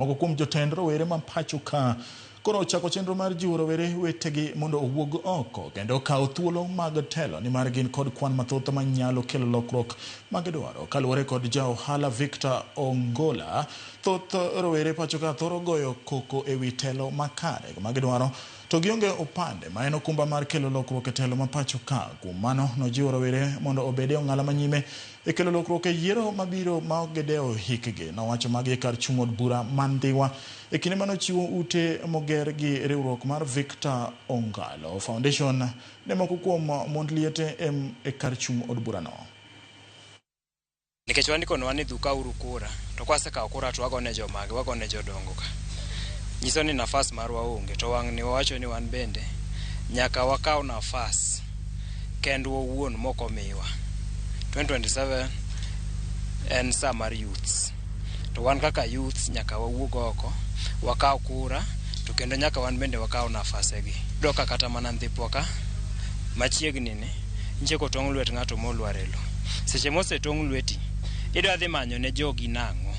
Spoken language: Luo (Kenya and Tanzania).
Moko kuom jotend rowere ma pacho ka koro ochako chenro mar jiwo rowere wetegi mondo owuog oko kendo okaw thuolo mag telo nimar gin kod kwan mathoth manyalo kelo lokruok magidwaro. Kaluwore kod ja ohala Victor Ongola, thoth rowere pacho ka thoro goyo koko ewi telo makare magidwaro to gionge opande ma en okumba mar kelo lokruok e telo ma pacho ka. Kuom mano nojiwo rowere mondo obed e ong'ala manyime e kelo lokruok e yiero mabiro ma ok gidewo hikgi. Nowacho magi e kar chung' od bura ma Ndhiwa e kinde manochiwo ute moger gi riwruok mar Victor Ongalo Foundation ne moko kuom mond liete e kar chung' od burano. Nikech wandikonwa ni dhukawuru kura to kwasekawo kura to wagone jomage wagone jodongo ka nyiso ni nafas marwa onge to wang' ni wawacho ni wan bende nyaka wakaw nafas kendwa owuon mok omiwa 2027 en sa mar youths to wan kaka youths nyaka wawuog oko wakaw kura to kendo nyaka wan bende wakaw nafasegi iyudo ka kata mana Ndhipwa ka machiegni ni nitie kotong' lwet ng'ato molwar e lo seche mosetong' lweti idwa dhi manyo ne jogi nang'o.